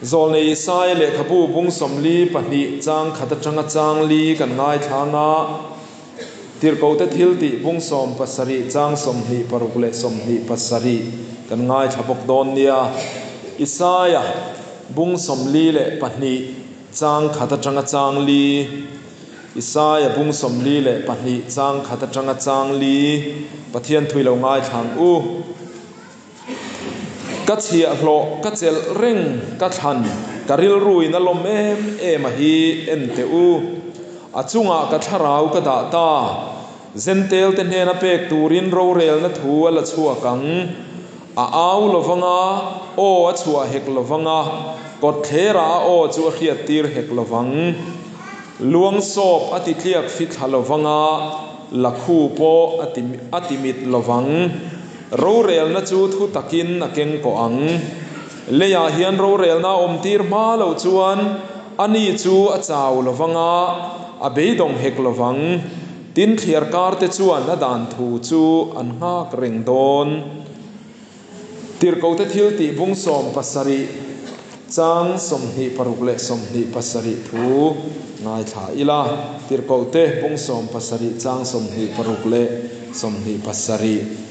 Zawlnei Isaia lehkhabu bung 42 chang khat atanga chang li kan ngaithla anga, Tirhkohte thiltih bung 70 chang 26 leh 27 kan ngaithla bawk dawn nia. Isaia bung 42 chang khat atanga chang li, Isaia bung 42 chang khat atanga chang li, Pathian thui lo ngaithla ang u. Ka chhiahhlawh ka chelh reng ka thlan ka rilruin a lawm em em a hi en teh u. A chungah ka thlarau ka dah ta. Zentel te hnena pek turin rorelna thu a la chhuak ang. A au lovanga aw a chhuah hek lovanga kawtthlerah a aw chu a hriattir hek lovang. Luang sawp a ti tliak fithla lovanga lakhu pawh a ti mit lovang. Rorelna chu thu takin a keng kawh ang. Leiah hian rorelna a awmtir hma loh chuan ani chu a chau lovang a, a beidawng hek lovang. Tin, thliarkarte chuan a dan thu chu an nghak reng dawn. Tirhkohte thil tih bung 70 chang 26 leh 27 thu ngaithla ila. Tirhkohte bung 70 chang 26 leh 27.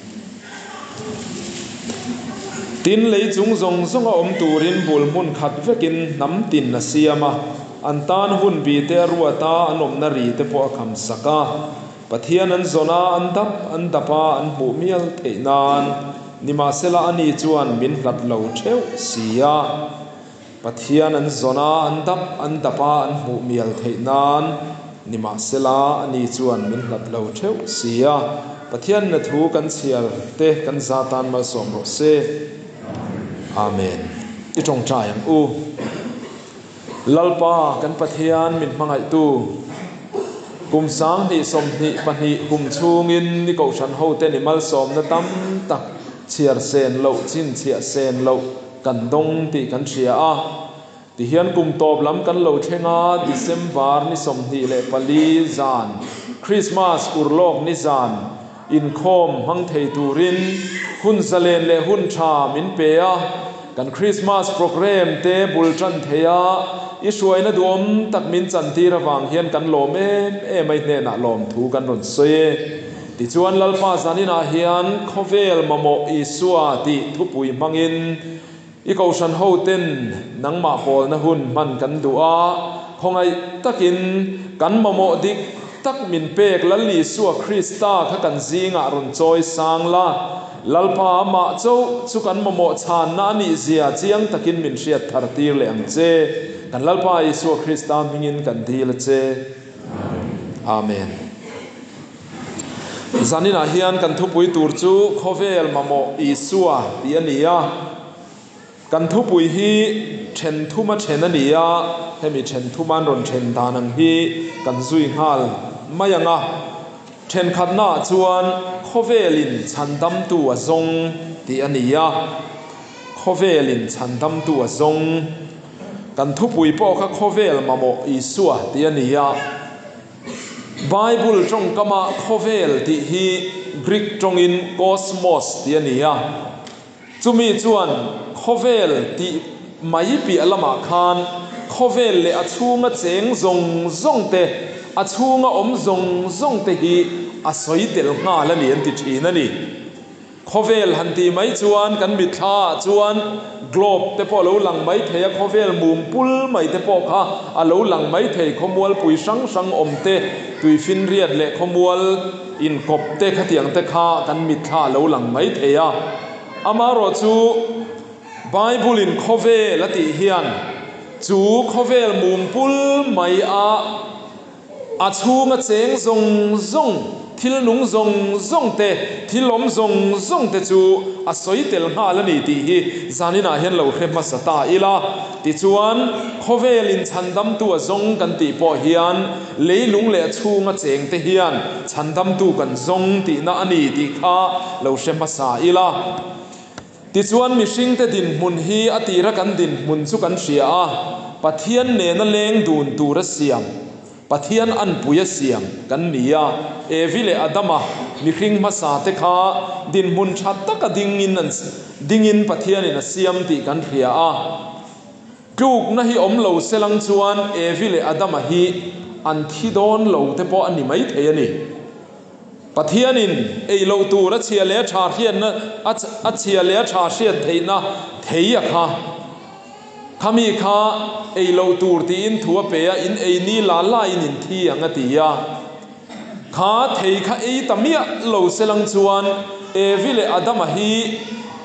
Tin, lei chung zawng zawnga awm turin bul hmun khat vekin hnam tin a siam a, an tan hun bi te a ruat a, an awmna ri te pawh a kham sak a. Pathian an zawn a, an dap an dap a, an hmuh mial theih nan. Nimahsela ani chuan min hlat lo theuh si a. Pathian an zawn a, an dap an dap a, an hmuh mial theih nan. Nimahsela ani chuan min hlat lo theuh si a. Pathian na thu kan chhiar te kan za tan malsawm rawh se. Amen. I tawngtai ang u. Lalpa kan Pathian min hmangaihtu, kum 2022 kum chhungin ni kohhran hote ni malsawmna tam tak chhiar sen loh, chhinchhiah sen loh kan dawng tih kan hria a. Tihian kum tawp lam kan lo thleng a, December ni 24 zan, Christmas urlawk ni zan inkhawm hmang thei turin hun zalen leh hun tha min pe a, kan Christmas program te bul tan thei a, i hruaina duhawm tak min chantir avang hian kan lawm em em a, i hnenah lawmthu kan rawn sawi e. Tichuan Lalpa zaninah hian khawvel mamawh Isua tih thupui hmangin i kohhran hoten nangmah pawlna hun hman kan duh a, khawngaih takin kan mamawh dik tak min pek Lal Isua Krista kha kan zingah rawn chawi sang la, Lalpa amah chauh chu kan mamawh chhanna a nih zia chiang takin min hriat thar tir leh ang che. Kan Lalpa Isua Krista hmingin kan dil a che. Amen. Zaninah hian kan thupui tur chu Khawvel mamawh Isua tih a ni a. Kan thupui hi then thuma then a ni a, hemi then thuma an rawn then dan ang hi kan zui nghal mai ang a. Thenkhatnaah chuan Khawvelin chhandamtu a zawng tih a ni a. Khawvelin chhandamtu a zawng. Kan thupui pawh kha Khawvel mamawh Isua tih a ni a. Bible tawngkama khawvel tih hi Greek tawngin kosmos tih a ni a. Chumi chuan khawvel tih mai piah lamah khan khawvel leh a chhunga cheng zawng zawng te, a chhunga awm zawng zawng te hi a sawi tel nghal a ni an ti thin a ni. Khawvel han tih mai chuan kan mitthla ah chuan globe te pawh a lo lang mai thei a, khawvel mum pul mai te pawh kha a lo lang mai thei, khawmualpui hrang hrang awm te, tuifinriat leh khawmual inkawp te khatiang te kha kan mitthla a lo lang mai thei a. Amaherawhchu Bible in khawvel a tih hian chu khawvel mum pul mai a, A chhunga cheng zawng zawng, thil nung zawng zawng te, thil awm zawng zawng te chu a sawi tel nghal a ni tih hi zaninah hian lo hre hmasa ta ila. Tichuan, khawvel inchhandamtu a zawng kan tih pawh hian leilung leh a chhunga cheng te hian chhandamtu kan zawng tihna a ni tih kha lo hre hmasa ila. Tichuan, mihringte dinhmun hi a tira kan dinhmun chu kan hria a, Pathian nena leng dun tura siam, Pathian anpui a siam kan ni a. Evi leh Adama mihring hmasa te kha dinhmun tha taka dingin an dingin Pathianin a siam tih kan hria a. Tlukna hi awm lo selang chuan Evi leh Adama hi an thi dawn lo te pawh a ni maithei a ni. Pathianin ei loh tur a chhia leh a tha hriatna a chhia leh a tha hriat theihna thei a kha. Khami kha ei loh tur tiin thu a pe a, in ei ni la laiin in thi ang a ti a. Kha thei kha ei ta miah lo selang chuan Evi leh Adama hi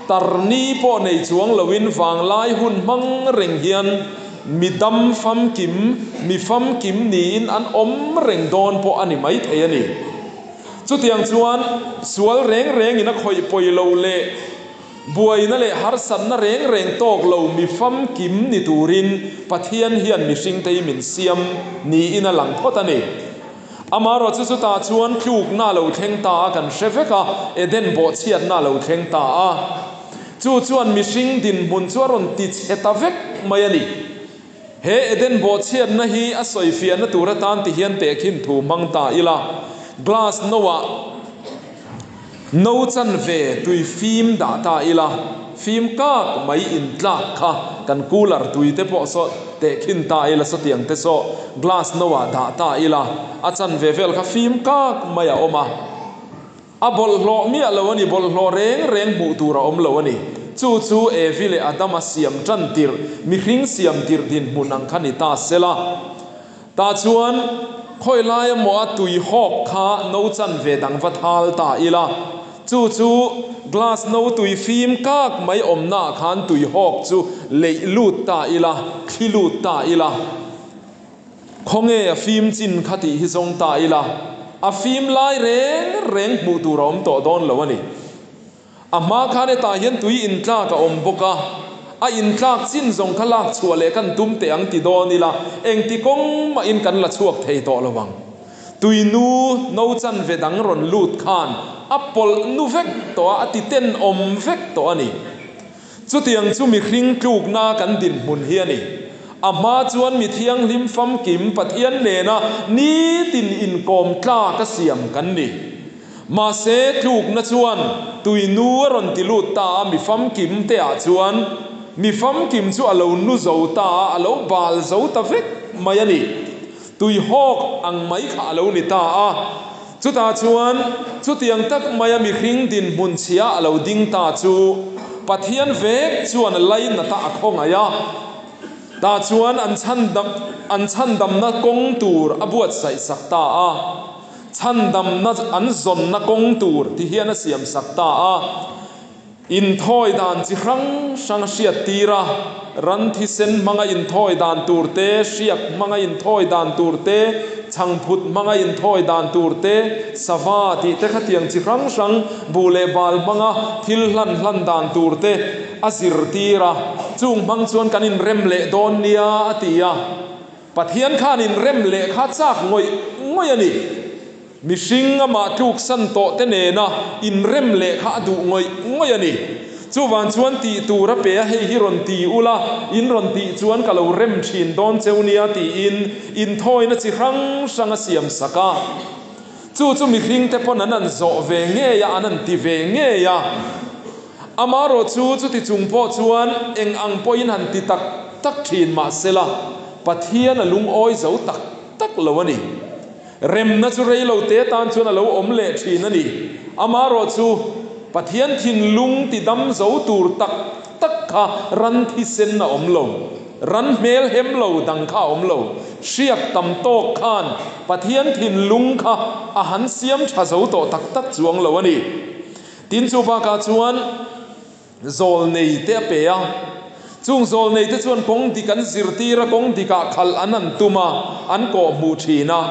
tarni pawh nei chuang loin vanglai hun hmang reng hian mi dam famkim, mi famkim niin an awm reng dawn pawh a ni maithei a ni. Chutiang chuan sual reng rengin a khawih pawi lo leh Buaina leh harsatna reng reng tawk lo mi famkim ni turin Pathian hian mihringte hi min siam niin a lang phawt a ni. Amaherawh chu chutah chuan tlukna a lo thleng ta a, kan hre vek a, Eden bawhchhiatna a lo thleng ta a. Chu chuan mihring dinhmun chu a rawn tichhe ta vek mai a ni. He Eden bawhchhiatna hi a sawifiahna tur atan ti hian tehkhin thu hmang ta ila, glass no-ah no chanve tui fim dah ta ila, fim kak mai intlak kha kan cooler tui te pawh saw tehkhin ta ila sawtiang te saw glass no-ah dah ta ila, a chanve vel kha fim kak mai a awm a. A bawlhhlawh miah lo a ni, bawlhhlawh reng reng hmuh tur a awm lo a ni. Chu chu Evi leh Adama siam tan tirh, mihring siam tirh dinhmun ang kha ni ta se la. Tah chuan khawi lai emaw a tui hawk kha no chanve dang va thal ta ila. Chu chu glass no tui fim kak mai awmnaah khan tui hawk chu leih lut ta ila, thli lut ta ila. Khawnge a fim chin kha tih hi zawng ta ila, a fim lai reng reng hmuh tur a awm tawh dawn lo a ni. A hma khan hetah hian tui intlak a awm bawk a, a intlak chin zawng kha lak chhuah leh kan tum teh ang ti dawn ila, engti kawng mahin kan la chhuak thei tawh lo ang. Tui nu no chanve dang rawn lut khan a pawlh nu vek tawh a, a ti tenawm vek tawh a ni. Chutiang chu mihring tlukna kan dinhmun hi a ni. A hma chuan mi thianghlim famkim Pathian nena nitin inkawm tlak a siam kan ni. Mahse, tlukna chuan tui nu a rawn ti lut ta a, mi famkim te ah chuan mi famkim chu a lo nu zo ta a, a lo bal zo ta vek mai a ni. Tui hawk ang mai kha a lo ni ta a. Chutah chuan chutiang tak maia mihring dinhmun chhia a lo ding ta chu Pathian vek chuan a lainat a, a khawngaih a. Tah chuan an chhandam an chhandamna kawng tur a buatsaih sak ta a. Chhandamna an zawnna kawng tur ti hian a siam sak ta a. Inthawi dan chi hrang hrang a hriat tir a, ran thisen hmanga inthawi dan tur te, hriak hmanga inthawi dan tur te, chhangphut hmanga inthawi dan tur te, sava tih te khatiang chi hrang hrang buh leh bal hmanga thil hlan hlan dan tur te a zirtir a, chung hmang chuan kan inrem leh dawn nia a ti a. Pathian khan inrem leh kha chak ngawih ngawih a ni. Mihring amah tluksan tawh te nena inrem leh kha a duh ngawih ngawih a ni. Chuvang chuan tih tur a pe a, hei hi rawn ti ula, in rawn tih chuan ka lo rem thin dawn cheu nia tiin inthawina chi hrang hrang a siam sak a. Chu chu mihring te pawn an an zawh ve ngei a, an an ti ve ngei a. Amaherawh chu chuti chung pawh chuan eng ang pawhin han ti tak tak thin mah sela, Pathian a lungawi zo tak tak lo a ni. Remna chu rei lo te tan chuan a lo awm leh thin a ni. Amaherawh chu, Pathian thinlung ti dam zo tur tak tak kha ran thisen a awm lo. Ran hmel hem lo dang kha a awm lo. Hriak tam tawk khan Pathian thinlung kha a han siam tha zo tawh tak tak chuang lo a ni. Tin, chu bakah chuan. Zawlnei te a pe a. Chung zawlnei te chuan kawng dik an zirtir a, kawng dikah khalh an an tum a, an kawh hmuh thin a.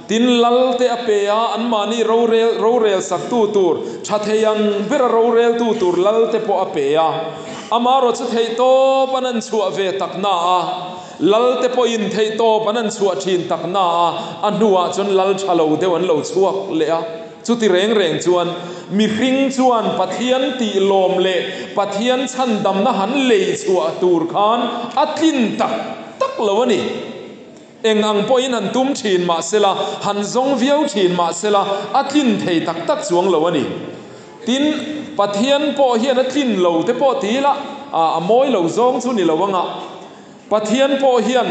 Tin, lal te a pe a, anmahni rorel rorel saktu tur, tha thei ang bera roreltu tur lal te pawh a pe a. Amaherawh chu theihtawp an an chhuah ve tak na a, lal te pawhin theihtawp an an chhuah thin tak na a, a hnuah chuan lal tha lo deuh an lo chhuak leh a. Chuti reng reng chuan mihring chuan Pathian tih lawm leh Pathian chhandamna han lei chhuah tur khan a tlin tak tak lo a ni. Eng ang pawhin han tum thin mah sela, han zawng viau thin mah sela, a tlin thei tak tak chuang lo a ni. Tin, Pathian pawh hian a tlin lo te pawh ti ila, a mawi lo zawng chu ni lo anga. Pathian pawh hian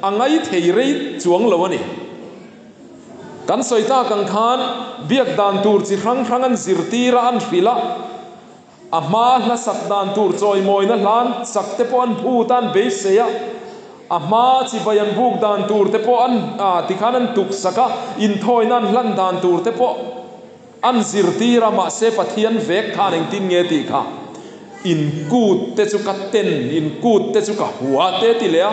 a ngaithei rei chuang lo a ni. Kan sawi tak ang khan biak dan tur chi hrang hrang an zirtir a, an hrilh a, a hma hla sak dan tur chawimawina hlan sak te pawh an phut a, an beisei a, a hma chibai an buk dan tur te pawh an tikhan an tuk sak a, inthawina an hlan dan tur te pawh an zirtir a, mahse Pathian vek khan engtin nge tih kha in kut te chu ka ten, in kut te chu ka hua te ti leh a.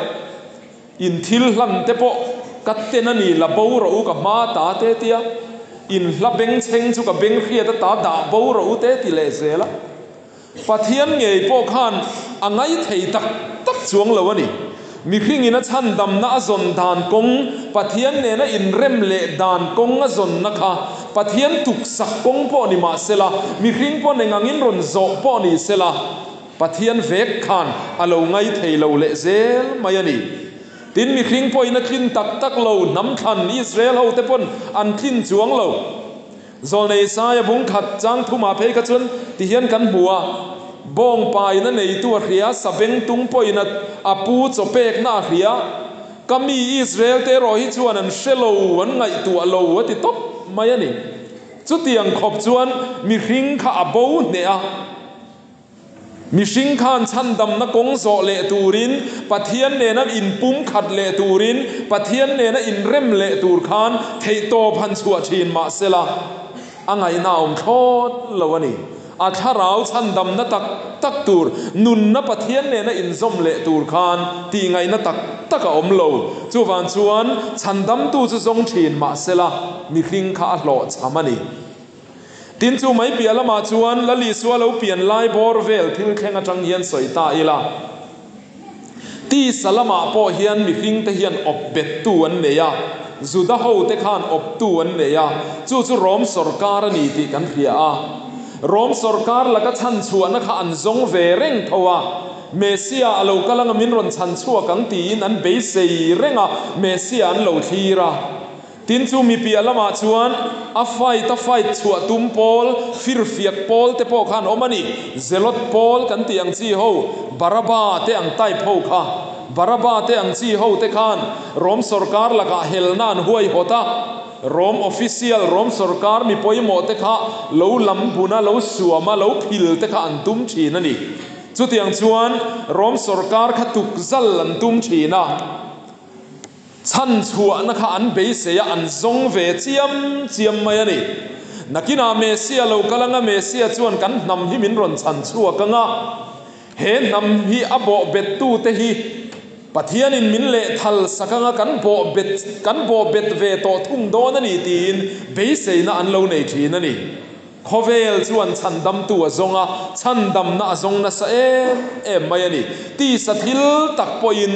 In thil hlan te pawh ka ten a ni, la bo rawh u ka hma ta te tia, in hla beng chheng chu ka beng hriat a ta dah bo rawh u te ti leh zel a. Pathian ngei pawh khan a ngaithei tak tak chuang lo a ni. Mihringin a chhandamna a zawn dan kawng, Pathian nena inrem leh dan kawng a zawnna kha Pathian tuksak kawng pawh ni mah sela, mihring pawn engangin rawn zawh pawh ni sela, Pathian vek khan a lo ngai thei lo leh zel mai a ni. Tin, mihring pawhin a tlin tak tak lo, hnam thlan Israel hote pawn an tlin chuang lo. Zawlnei Isaia bung khat chang thumah phei kha chuan ti hian kan hmu a, Bawng pain a neitu a hria, sabengtung pawhin a a pu chaw pekna a hria. Ka mi Israel te erawh hi chuan an hre lo, an ngaihtuah lo a ti tawp mai a ni. Chutiang khawp chuan mihring kha a bo hneh a. Mihring khan chhandamna kawng zawh leh turin, Pathian nena inpumkhat leh turin, Pathian nena inrem leh tur khan theihtawp han chhuah thin mah sela, a ngaihna a awm thlawt lo a ni. A thlarau chhandamna tak tak tur, nunna Pathian nena inzawm leh tur khan tihngaihna tak tak a awm lo. Chuvang chuan chhandamtu chu zawng thin mah sela, mihring kha a hlawhchham a ni. Tin, chu mai piah lamah chuan Lal Isua lo pian lai bawr vel thil thleng atang hian sawi ta ila. Tisa lamah pawh hian mihringte hian awp bettu an nei a, Juda hote khan awptu an nei a, chu chu Rom sawrkar a ni tih kan hria a. Rom sawrkar laka chhanchhuahna kha an zawng ve reng tho a, Messia a lo kal anga min rawn chhanchhuak ang tiin an beisei reng a, Messia an lo thlir a. Tin chu mi piah lamah chuan a fight a fight chhuah tum pawl, firfiak pawl te pawh khan awm a ni. Zelot pawl kan tih ang chi ho, Baraba te ang type ho kha. Baraba te ang chi ho te khan Rom sawrkar lakah helna an huaihawt a, Rom official, Rom sawrkar mi pawimawh te kha lo lam bun a, lo suam a, lo phil te kha an tum thin a ni. Chutiang chuan Rom sawrkar kha tukzal an tum thin a. Chhanchhuahna kha an beisei a, an zawng ve chiam chiam mai a ni. Nakinah Messia lo kal anga Messia chuan kan hnam hi min rawn chhanchhuak anga, he hnam hi a bawhbettute hi Pathianin min lehthal sak anga kan bawhbet kan bawhbet ve tawh thung dawn a ni tiin beiseina an lo nei thin a ni. Khawvel chuan chhandamtu a zawng a, chhandamna a zawng nasa em em mai a ni. Tisa thil tak pawhin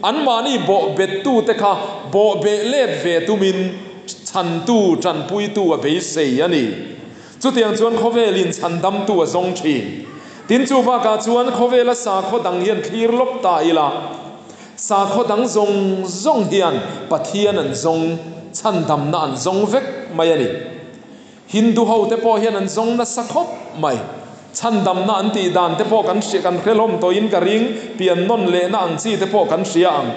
anmahni bawhbettute kha bawhbeh let ve tumin chhantu, tanpuitu a beisei a ni. Chutiang chuan khawvelin chhandamtu a zawng thin. Tin, chu bakah chuan khawvela sakhaw dang hian thlir lawk ta ila, sakhaw dang zawng zawng hian Pathian an zawng, chhandamna an zawng vek mai a ni. Hindu ho te pawh hian an zawng nasa khawp mai. Chhandamna an tih dan te pawh kan hria, kan hre hlawm tawhin ka ring, pian nawn lehna ang chi te pawh kan hria ang.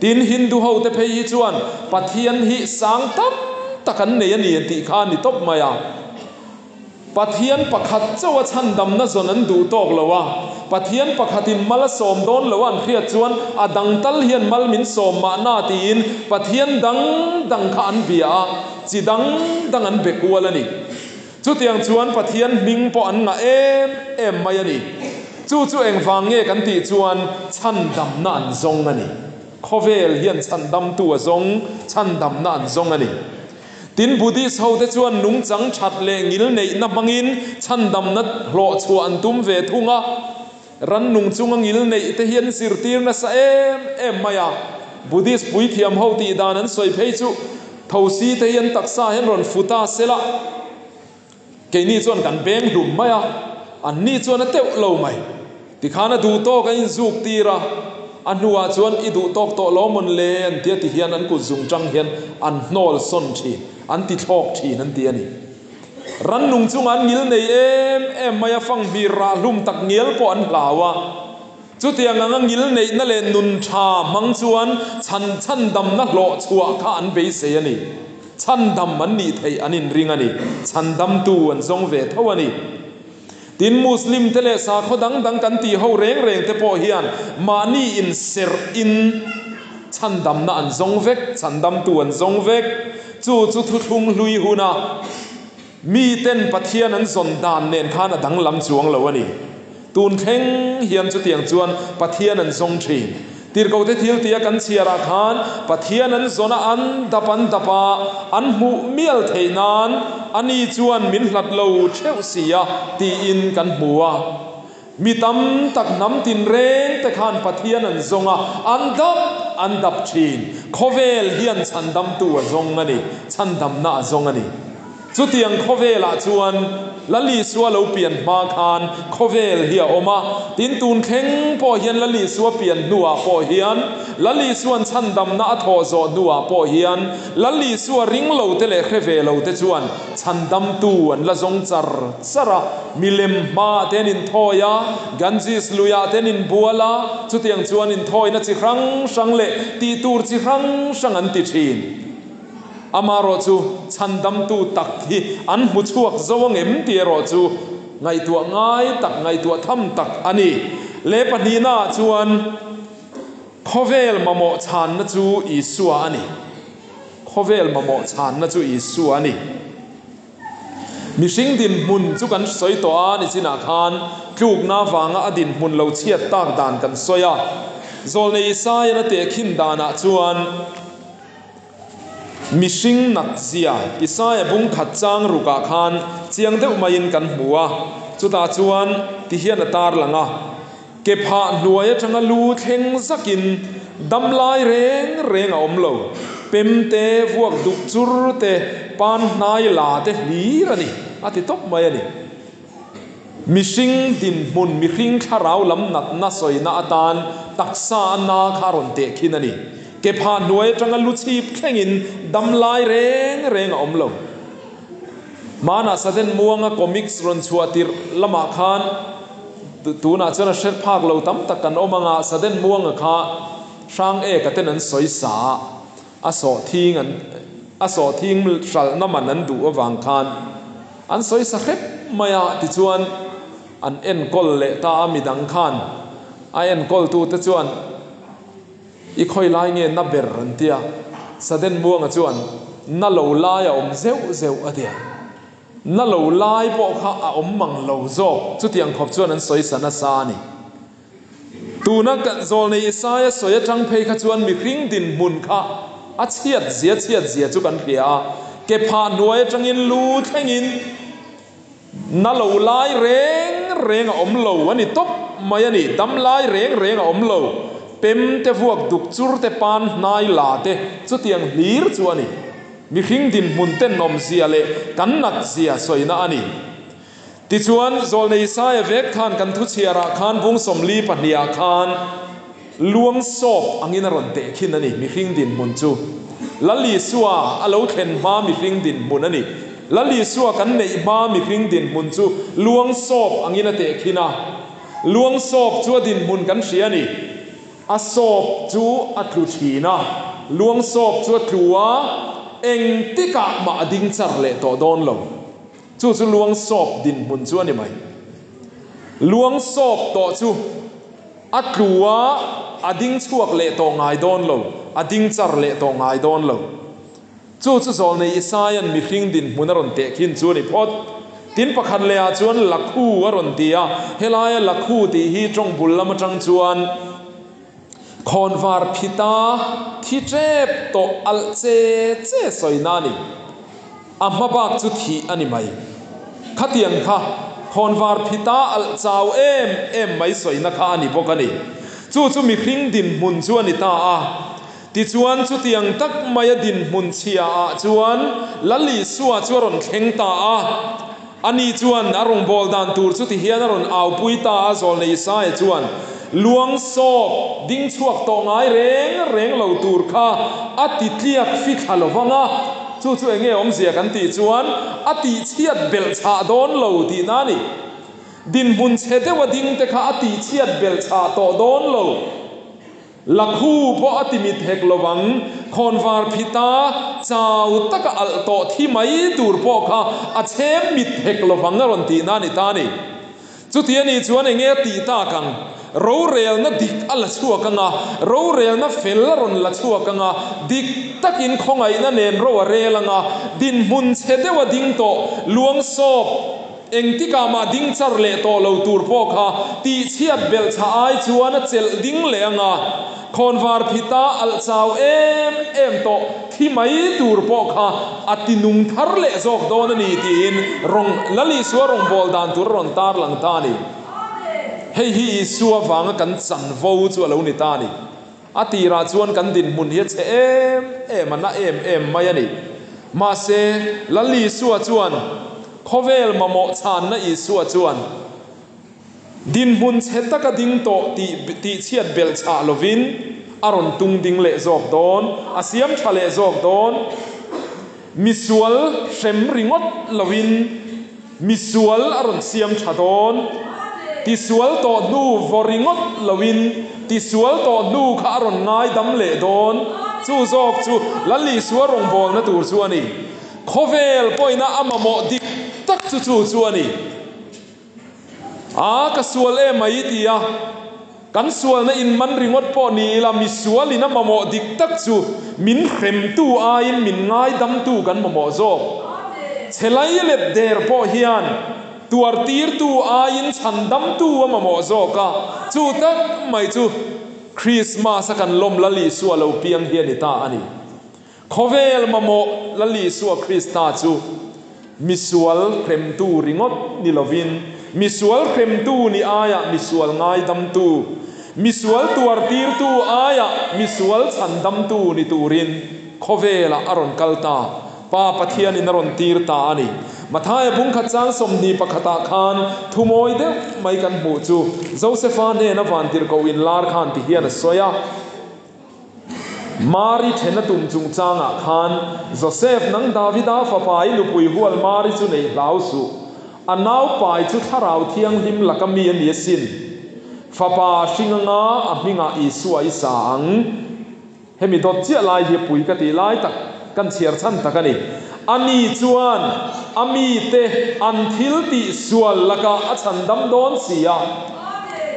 Tin, Hindu ho te phei hi chuan Pathian hi sang tam tak an nei a ni an tih kha a ni tawp mai a. Pathian pakhat chauha chhandamna zawn an duh tawk lo a, Pathian pakhatin mal a sawm dawn lo a an hriat chuan a dang tal hian mal min sawm mahna tiin Pathian dang dang kha an bia a, chi dang dang an be kual a ni. Chutiang chuan Pathian hming pawh an ngah em em mai a ni. Chu chu engvang nge kan tih chuan chhandamna an zawng a ni. Khawvel hian chhandamtu a zawng, chhandamna an zawng a ni. Tin, Buddhist hote chuan nungchang that leh ngil neihna hmangin chhandamna hlawh chhuah an tum ve thung a. Rannung chunga ngil neih te hi an zirtir nasa em em mai a. Buddhist puithiam ho tih dan an sawi phei chu thosi te hi an taksa hian rawn fu ta se la. Keini chuan kan beng hlum mai a, anni chuan a teuh lo mai. Tikhan a duh tawk a inzuk tir a, a hnuah chuan i duh tawk tawh lo mawn le an tia ti hian an kut zung tang hian an hnawl sawn thin, an ti thlawk thin an ti a ni. Rannung chunga an ngil nei em em mai a, fanghmir rah hlum tak ngial pawh an hlau a. Chutiang anga ngilneihna leh nun tha hmang chuan chhan chhandamna hlawh chhuah kha an beisei a ni. Chhandam an nih theih an inring a ni. Chhandamtu an zawng ve tho a ni. Tin, Muslim te leh sakhaw dang dang kan tih ho reng reng te pawh hian mahni inserh in chhandamna an zawng vek, chhandamtu an zawng vek. Chu chu thuthlung hlui huna miten Pathian an zawn dan nen khan a danglam chuang lo a ni. Tun thleng hian chutiang chuan Pathian an zawng thin. Tirhkohte thil tia kan chhiarah khan Pathian an zawn a, an dap an dap a, an hmuh mial theih nan ani chuan min hlat lo theuh si a tiin kan hmu a. Mi tam tak hnam tinreng te khan Pathian an zawng a, an dap an dap thin. Khawvel hian chhandamtu a zawng a ni, chhandamna a zawng a ni. Chutiang khawvelah chuan Lal Isua lo pian hma khan khawvel hi a awm a, tin tun thleng pawh hian Lal Isua pian hnuah pawh hian, Lal Isua'n chhandamna a thawh zawh hnuah pawh hian Lal Isua ring lo te leh hre ve lo te chuan chhandamtu an la zawng char char a, milem hmaah te an inthawi a, Ganges luiah te an inbual a, chutiang chuan inthawina chi hrang hrang leh tihtur chi hrang hrang an ti thin. Amaherawh chu chhandamtu tak hi an hmu chhuak zo ang em tih erawh chu ngaihtuah ngai tak, ngaihtuah tham tak a ni. Le pahnihnaah chuan khawvel mamawh chhanna chu Isua a ni. Khawvel mamawh chhanna chu Isua a ni. Mihring dinhmun chu kan sawi tawh a, nichinah khan tlukna vanga a dinhmun lo chhiat tak dan kan sawi a. Zawlnei Isaiah-na tehkhin danah chuan, Mihring nat zia Isaia bung khat chang rukah khan chiang deuh maiin kan hmu a, chutah chuan ti hian a tar lang a, Ke phah hnuai atanga lu thleng zakin dam lai reng reng a awm lo, pem te, vuak duk chur te, pan hnai la te hlir a ni, a ti tawp mai a ni. Mihring dinhmun, mihring thlarau lam natna sawina atan taksa a na kha a rawn teh khin a ni. Ke phah hnuai atanga lu chhip thlengin dam lai reng reng a awm lo. Hmanah Saden Muanga comics rawn chhuah tirh lamah khan tunah chuan a hre phak lo tam tak kan awm anga Saden Muanga kha Hrang Eka ten an sawi sa a, a sawhthing an a sawhthing hralhna man an duh avang khan An sawi sa hrep mai a, tichuan an enkawl leh ta a, midang khan a enkawltute chuan i khawi lai nge na ber an ti a, Saden Muanga chuan na lo lai a awm zeuh zeuh a ti a, na lo lai pawh kha a awm mang lo zawk, chutiang khawp chuan an sawi sa nasa a ni. Tuna zawlnei Isaia sawi atang phei kha chuan mihring dinhmun kha a chhiat zia chhiat zia chu kan hria a, ke phah hnuai atangin lu thlengin na lo lai reng reng a awm lo a ni tawp mai a ni, dam lai reng reng a awm lo, pem te vuak duk chur te pan hnai la te chutiang hlir chu a ni. Mihring dinhmun tenawm zia leh kan nat zia sawina a ni. Tichuan, Zawlnei Isaia vek khan kan thuchhiarah khan bung 42 ah khan luang sawp angin a rawn teh khin a ni, mihring dinhmun chu. Lal Isua a lo thlen hma mihring dinhmun a ni. Lal Isua kan neih hma mihring dinhmun chu luang sawp angin a teh khin a. Luang sawp chu a dinhmun kan hria a ni. A sawp chu a tlu thin a, luang sawp chu a tlu a, engtikah mah a ding char leh tawh dawn lo. Chu chu luang sawp dinhmun chu a ni mai. Luang sawp tawh chu a tlu a, a ding chhuak leh tawh ngai dawn lo, a ding char leh tawh ngai dawn lo. Chu chu Zawlnei Isaia'n mihring dinhmun a rawn teh khin chu a ni phawt. Tin pakhat lehah chuan Lakhu a rawn ti a, helaia Lakhu tih hi tawng bul lam atang chuan Khawnvar phita thi tep tawh alh che che sawina a ni. A hma bak chu thih a ni mai. Khatiang kha khawnvar phita alh chau em em mai sawina kha a ni bawk a ni. Chu chu mihring dinhmun chu a ni ta a. Tichuan chutiang tak maia dinhmun chhia ah chuan Lal Isua chu a rawn thleng ta a. Ani chuan a rawngbâwl dan tur chu tihian a rawn aupui ta a, Zawlnei Isaia chuan, Luang sawp, ding chhuak tawh ngai reng reng lo tur kha a ti tliak fi thla lo vang a, chu chu eng nge awmzia kan tih chuan a tihchhiat belh chhah dawn lo tihna a ni. Dinhmun chhe deuha ding te kha a tihchhiat belh chhah tawh dawn lo. Lakhu pawh a timit hek lo ang, khawnvar phita chau taka alh tawh thi mai tur pawh kha a chhem mit hek lo vang a rawn tihna a ni ta a ni. Chuti a nih chuan enge a tih tak ang? Rorelna dik a la chhuak ang a, rorelna fel a rawn la chhuak ang a, dik takin khawngaihna nen ro a rel ang a, dinhmun chhe deuha ding tawh luang sawp engtikah mah ding char leh tawh lo tur pawh kha tihchhiat belh chhah ai chuan a chelh ding leh ang a, Khawnvar phita alh chau em em tawh thi mai tur pawh kha a ti nung thar leh zawk dawn a ni tiin rawng Lal Isua rawngbâwl dan tur a rawn tarlang ta a ni. Hei hi Isua vanga kan chanvo chu a lo ni ta a ni. A tirah chuan kan dinhmun hi a chhe em em a, na em em mai a ni. Mahse, Lal Isua chuan khawvel mamawh chhanna Isua chuan, Dinhmun chhe taka ding tawh tih tihchhiat belh chhah lovin a rawn tung ding leh zawk dawn, a siam tha leh zawk dawn. Misual hrem ringawt lovin misual a rawn siam tha dawn. Tisual tawh hnu vaw ringawt lovin tisual tawh hnu kha a rawn ngaidam leh dawn. Chu zawk chu Lal Isua rawngbawlna tur chu a ni. Khawvel pawhina a mamawh dik tak chu chu chu a ni. A, ka sual em mai ti a, kan sualna in man ringawt pawh ni ila misual in a mamawh dik tak chu min hremtu aiin min ngaidamtu kan mamawh zawk. Chhe lai let der pawh hian tuartirtu aiin chhandamtu a mamawh zawk a, chu tak mai chu Krismas a kan lawm Lal Isua lo piang hi a ni ta a ni. Khawvel mamawh Lal Isua Krista chu misual hremtu ringawt ni lovin, misual hremtu ni aiah misual ngaidamtu, misual tuartirtu aiah misual chhandamtu ni turin khawvelah a rawn kal ta, Pa Pathianin a rawn tir ta a ni. Mathaia bungkhat chang 21ah khan thu mawi deuh mai kan hmuh chu Josefa hnena vantirhkoh inlar khan ti hian a sawi a. Mari then a tum chungchangah khan, Josef, nang Davida fapa i nupui hual Mari chu nei hlau suh. A naupai chu Thlarau Thianghlim laka mi a ni asin. Fapa hring anga a hmingah Isua i sa ang. Hemi dawt chiah lai hi pui ka tih lai tak kan chhiar chhan tak a ni. Ani chuan a mite an thil tih sual lakah a chhandam dawn si a.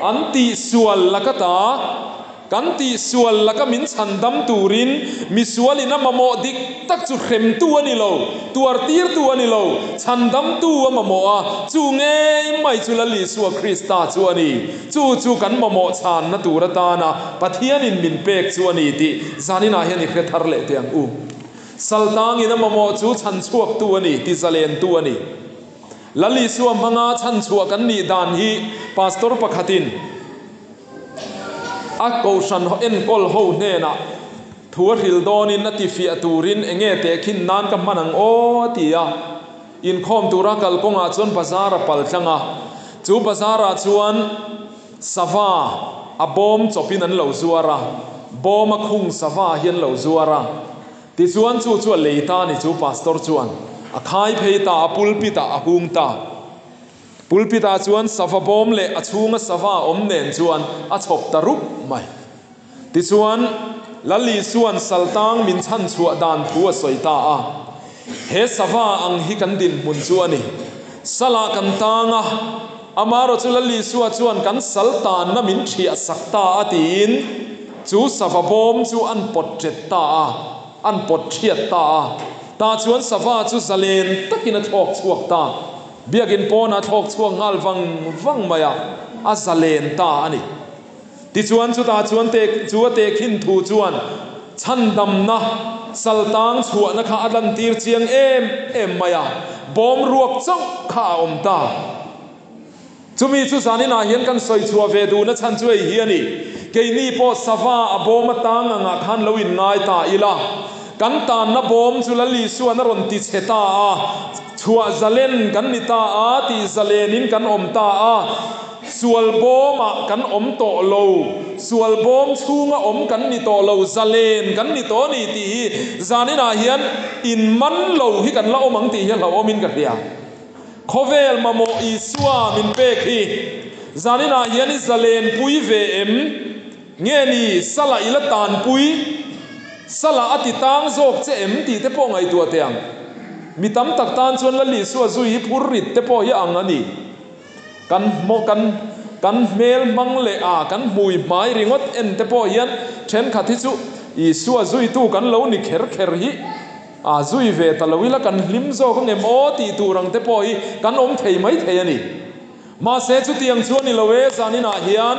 An tih sual laka ta. Kan tihsual laka min chhandam turin misualin a mamawh dik tak chu hremtu a ni lo, tuartirtu a ni lo, chhandamtu a mamawh a, chu ngei mai chu Lal Isua Krista chu a ni. Chu chu kan mamawh chhanna tur atana Pathianin min pek chu a ni tih zaninah hian i hre thar leh teh ang u. Saltangin a mamawh chu chhanchhuaktu a ni, tizalentu a ni. Lal Isua hmanga chhanchhuah kan nih dan hi Pastor pakhatin, A kohhran enkawl ho hnenah thu a hril dawnin a tifiah turin enge tehkhin nan ka hman ang aw a ti a. Inkhawm tura kalkawngah chuan bazar a pal tlang a, chu bazarah chuan sava a bawm chawpin an lo zuar a, bawm a khung sava hi an lo zuar a. Tichuan chu chu a lei ta a ni chu pastor chuan a khai phei ta a, pulpit-ah a hung ta. Pulpit-ah chuan sava bawm leh a chhunga sava awm nen chuan a chhawp ta rup mai. Tichuan, Lal Isua'n saltang min chhanchhuah dan thu a sawi ta a. He sava ang hi kan dinhmun chu a ni. Salah kan tang a, amarawh chu Lal Isua chuan kan sal tanna min thiah sak ta a tiin chu sava bawm chu an pawt ṭet ta a, an pawt ṭhiat ta a. Tah chuan sava chu zalen takin a thlawk chhuak ta. Biakin pawnah thlawk chhuak nghal vang vang mai a, a zalen ta a ni. Tichuan chutah chuan teh chu a tehkhin thu chuan chhandamna saltang chhuahna kha a lantir chiang em em mai a, bawm ruak chauh kha a awm ta. Chumi chu zaninah hian kan sawi chhuah ve duhna chhan chu hei hi a ni, Keini pawh sava a bawm atang angah khan lo inngai ta ila, kan tanna bawm chu Lal Isuan a rawn ti chhe ta a, chhuah zalen kan ni ta a, tih zalenin kan awm ta a, sual bawmah kan awm tawh lo, sual bawm chhunga awm kan ni tawh lo, zalen kan ni tawh a ni tih hi zaninah hian inman lo hi kan la awm ang tih hi a hlauhawmin ka hria. Khawvel mamawh Isua min pek hi zaninah hian i zalenpui ve em? Nge ni sala i la tanpui? Sala a ti tang zawk che em tih te pawh ngaihtuah teh ang. Mi tam tak tan chuan Lal Isua zui hi phur rit te pawh hi ang a ni. Kan hmaw kan kan hmel hmang leh a kan hmui hmai ringawt en te pawh hian thenkhat hi chu Isua zuitu kan lo ni kher kher hi a zui ve ta lo ila kan hlim zawk angem aw tih tur ang te pawh hi kan awm thei mai thei a ni. Mahse chutiang chu a ni lo e zaninah hian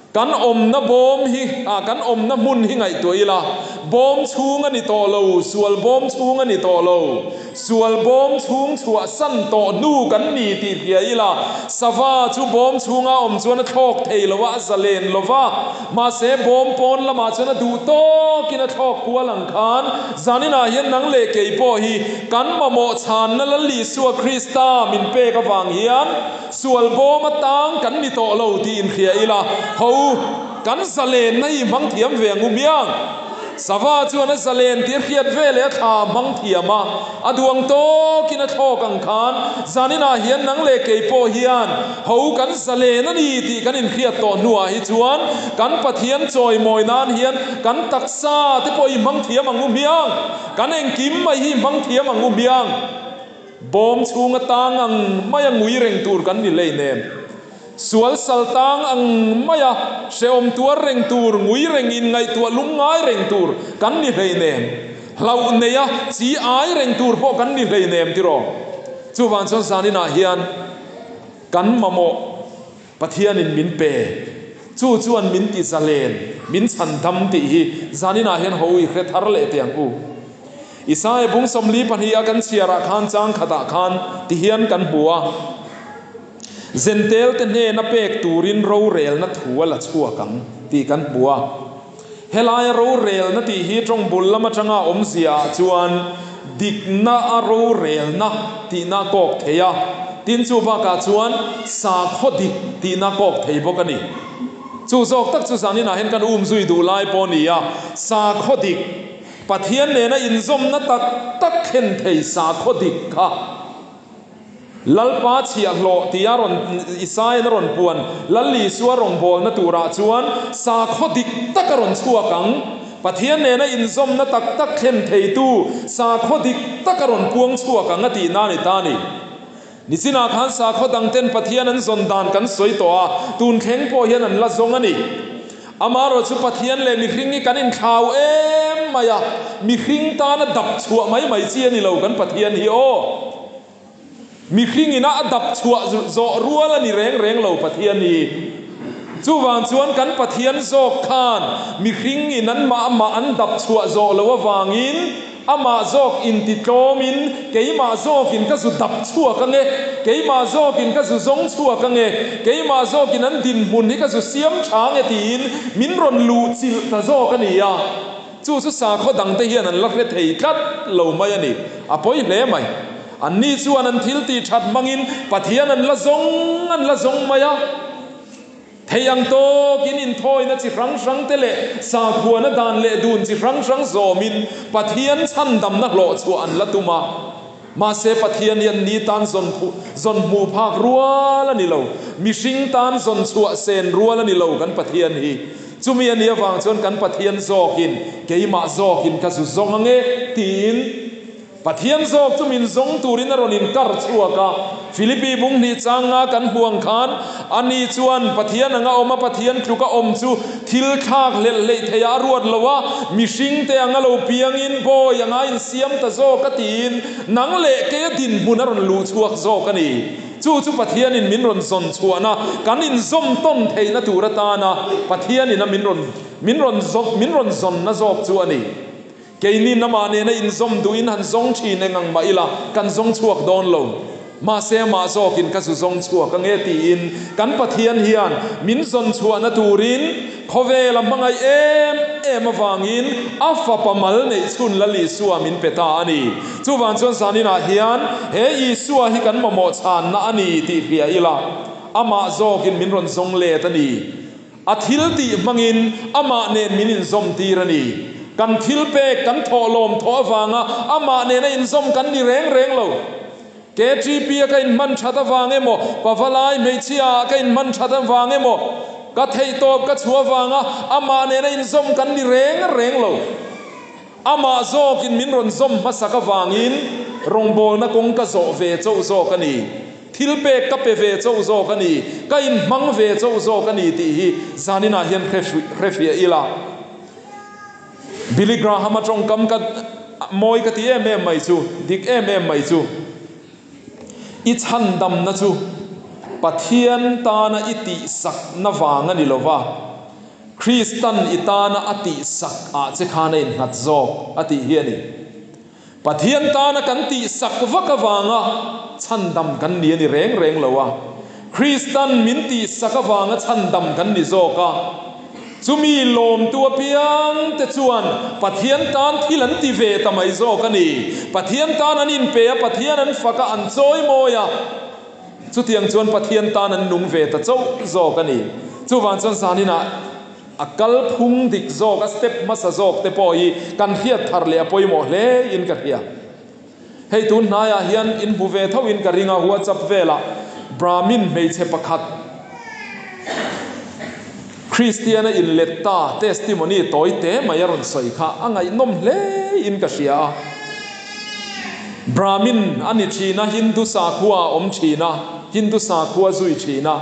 Kan awmna bawm hi, ah, kan awmna hmun hi ngaihtuah ila, bawm chhung a ni tawh lo, sual bawm chhung a ni tawh lo, sual bawm chhung chhuahsan tawh hnu kan ni tih hria ila, sava chu bawm chhunga awm chuan a thlawk thei lo a, a zalen lo va, mahse bawm pawn lamah chuan a duh tawkin a thlawk kual ang khan, zaninah hian nang leh kei pawh hi kan mamawh chhanna Lal Isua Krista min pek avang hian, Sual bawm atang kan ni tawh lo tih inhria ila, ho, kan zalenna hi hmang thiam ve ang u miang. Sava chuan a zalen tih a hriat ve leh a thla a hmang thiam a, a duang tawkin a thlawk ang khan zaninah hian nang leh kei pawh hian ho kan zalen a ni tih kan inhriat tawh hnuah hi chuan kan Pathian chawimawi nan hian kan taksa te pawh hi hmang thiam ang u miang, kan engkim mai hi hmang thiam ang u miang. Bawm chhunga tang ang maia ngui reng tur kan ni hlei nen, sual sal tang ang maia hrehawm tuar reng tur, ngui reng in ngaihtuah lung ngai reng tur kan ni hlei nen, hlauh neia chi ai reng tur pawh kan ni hlei nem tiraw? Chuvang chuan zaninah hian kan mamawh Pathianin min pe, chu chuan min ti zalen, min chhandam tih hi zaninah hian ho i hre thar leh teh ang u. Isaia bung 42 a kan chhiarah khan chang khatah khan ti hian kan hmu a, Zentel te hnena pek turin rorelna thu a la chhuak ang tih kan hmu a. Helaia rorelna tih hi tawng bul lam atanga awmzia ah chuan dikna a rorelna tihna a kawk thei a, tin chu bakah chuan sakhaw dik tihna a kawk thei bawk a ni. Chu zawk tak chu zaninah hian kan um zui duh lai pawh a ni a, sakhaw dik, Pathian nena inzawmna tak tak thlen thei sakhaw dik kha. Lalpa chhiahhlawh tia rawn Isaian a rawn puan Lal Isua rawngbawlna turah chuan sakhaw dik tak a rawn chhuak ang. Pathian nena inzawmna tak tak thlen theitu sakhaw dik tak a rawn puang chhuak ang a tihna a ni ta a ni. Nichinah khan sakhaw dangten Pathian an zawn dan kan sawi tawh a, tun thleng pawh hian an la zawng a ni. Amaherawh chu Pathian leh mihring hi kan inthlau em mai a, mihring tana dap chhuah mai mai chi a ni lo kan Pathian hi aw. Mihring ina a dap chhuah zawh rual a ni reng reng lo Pathian hi. Chuvang chuan kan Pathian zawk khan mihring in an mah mah an dap chhuah zawh loh avangin Amah zawk intitlawmin, keimah zawkin ka zu dap chhuak ange, keimah zawkin ka zu zawng chhuak ange, keimah zawkin an dinhmun hi ka zu siam tha ange tiin min rawn luh chilh ta zawk a ni a. Chu chu sakhaw dangte hian an la hre thei tlat lo mai a ni. A pawi hle mai. Anni chuan an thil tih that hmangin Pathian an la zawng an la zawng mai a. Thei ang tawkin inthawina chi hrang hrangte leh sakhuana dan leh dun chi hrang hrang zawmin Pathian chhandamna hlawh chhuah an la tum a. Mahse Pathian hi an ni tan zawn zawn hmuh phak rual a ni lo. Mihring tan zawn chhuah sen rual a ni lo kan Pathian hi. Chumi a nih avang chuan kan Pathian zawkin keimah zawkin ka zu zawng ange tiin Pathian zawk chu min zawng turin a rawn inkar chhuak a. Philippi bung hnih changa kan hmu ang khan, ani chuan Pathian anga awm a, Pathian tluka awm chu thil thlak hlelh hleih theiah a ruat lo a, mihringte anga lo piangin bawi anga insiam ta zawk a tiin nang leh keia dinhmun a rawn luh chhuak zawk a ni. Chu chu Pathianin min rawn zawn chhuahna, kan inzawm tawn theihna tur atana Pathianin a min rawn min rawn min rawn zawnna zawk chu a ni. Keini namah nena inzawm duhin han zawng thin eng ang mah ila, kan zawng chhuak dawn lo. Mahse amah zawkin ka zu zawng chhuak ange tiin kan Pathian hian min zawn chhuahna turin khawvel a hmangaih em em avangin a fapa mal neih chhun Lal Isua min pe ta a ni. Chuvang chuan zaninah hian he Isua hi kan mamawh chhanna a ni tih hria ila, amah zawkin min rawn zawng let a ni. A thil tih hmangin amah nen min inzawm tir a ni. Kan thil pek kan thawh lawm thawh avanga amah nena inzawm kan ni reng reng lo. KTP a ka inhman that avang emaw, Pavalai hmeichhia ah ka inhman that avang emaw, ka theihtawp ka chhuah avanga amah nena inzawm kan ni reng reng lo. Amah zawkin min rawn zawm hmasak avangin rawngbawlna kawng ka zawh ve chauh zawk a ni. Thil pek ka pe ve chauh zawk a ni. Ka inhmang ve chauh zawk a ni tih hi zaninah hian hrefiah ila. Billy Graham-a tawngkam ka mawi ka ti em em mai chu, dik em em mai chu, I chhandamna chu Pathian tana i tihsakna vang a ni lo va, Kristan i tana a tihsak ah che khan a innghat zawk a tih hi a ni. Pathian tana kan tihsak vak avanga chhandam kan ni a ni reng reng lo a, Kristan min tihsak avanga chhandam kan ni zawk a. Chumi lawmtu apiang te chuan Pathian tan thil an ti ve ta mai zawk a ni. Pathian tan an inpe a, Pathian an fak a, an chawi mawi a. Chutiang chuan Pathian tan an nung ve ta chauh zawk a ni. Chuvang chuan zaninah a kal phung dik zawk, a step hmasa zawk te pawh hi kan hriat thar leh a pawimawh hle in ka hria. Hei tun hnaiah hian in hmu ve tho in ka ring a, WhatsApp velah Brahmin hmeichhe pakhat Kristiana inlet ta testimony tawi te mai a rawn sawi kha a ngaihnawm hle in ka hria a. Brahmin a ni thin a, Hindu sakhua a awm thin a, Hindu sakhua zui thin a.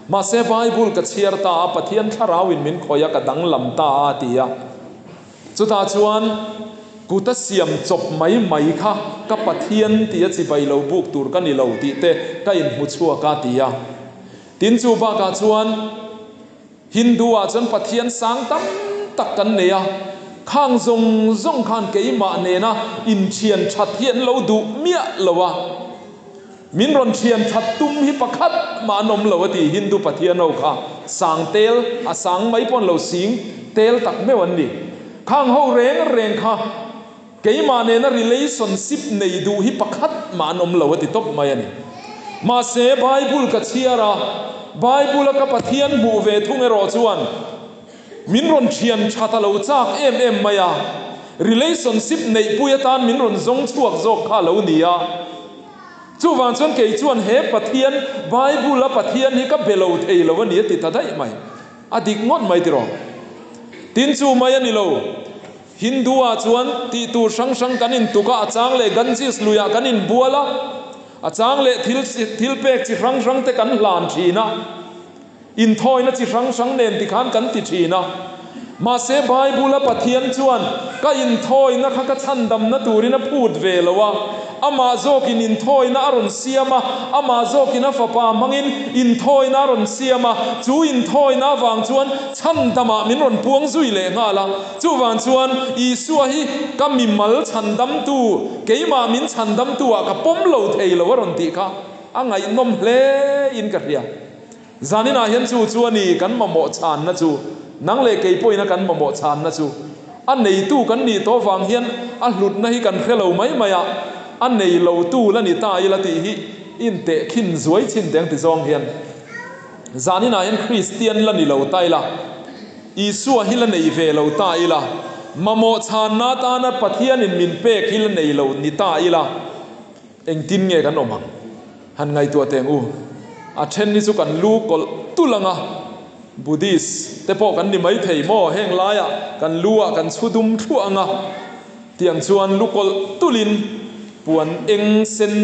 Mahse Bible ka chhiar ta a, Pathian thlarau in min khawih a, ka danglam ta a, a ti a. Chutah chuan kut a siam chawp mai mai kha ka Pathian tih a chibai lo buk tur ka ni lo tih te ka inhmu chhuak a, ti a. Tin chu bakah chuan Hindu ah chuan Pathian sang tam tak kan nei a, khang zawng zawng khan keimah nena inthian that hi an lo duh miah lo a, min rawn thian that tum hi pakhat mah an awm lo a ti Hindu Pathian ho kha sang tel a sang mai pawh an lo sing tel tak meuh an ni. Khang ho reng reng kha Keimah nena relationship nei duh hi pakhat mah an awm lo a ti tawp mai a ni. Mahse, Bible ka chhiar a, Bible-a ka Pathian hmuh ve thung erawh chuan min rawn thian tha ta lo chak em em mai a, relationship neihpui atan min rawn zawng chhuak zawk kha a lo ni a. Chuvang chuan kei chuan he Pathian, Bible-a Pathian hi ka be lo thei lo a ni a ti ta daih mai. A dik ngawt mai tiraw? Tin chu mai a ni lo. Hindu-ah chuan tih tur hrang hrang kan intuk a, a chang leh Ganges luiah kan inbual a, a chang leh thil thil pek chi hrang hrang te kan hlan thin a, inthawina chi hrang hrang nen tikhan kan ti thin a. Mahse Bible-a Pathian chuan ka inthawina kha ka chhandamna turin a phut ve lo a, amah zawkin inthawina a rawn siam a, amah zawkin a fapa hmangin inthawina a rawn siam a, chu inthawina avang chuan chhandamah min rawn puang zui leh nghal a. Chuvang chuan Isua hi ka mimal chhandamtu, keimah min chhandamtu-ah ka pawm lo thei lo a rawn tih kha a ngaihnawm hle in ka hria. Zaninah hian chu chu a ni kan mamawh chhanna chu, nang leh kei pawhin a kan mamawh chhanna chu. A neitu kan nih tawh vang hian a hlutna hi kan hre lo mai mai a, a nei lotu la ni ta ila tih hi intehkhin zuai chhin teng ti zawng hian zaninah hian Kristian la ni lo ta ila, Isua hi la nei ve lo ta ila, mamawh chhanna atana Pathianin min pek hi la nei lo ni ta ila, engtin nge kan awm ang? Han ngaihtuah teng u. A then hi chu kan lu kawlh tulh ang a, Buddhist te pawh kan ni maithei maw? Heng laiah kan lu ah kan chhu dum thluah ang a, tiang chuan lu kawlh tulhin puan eng sen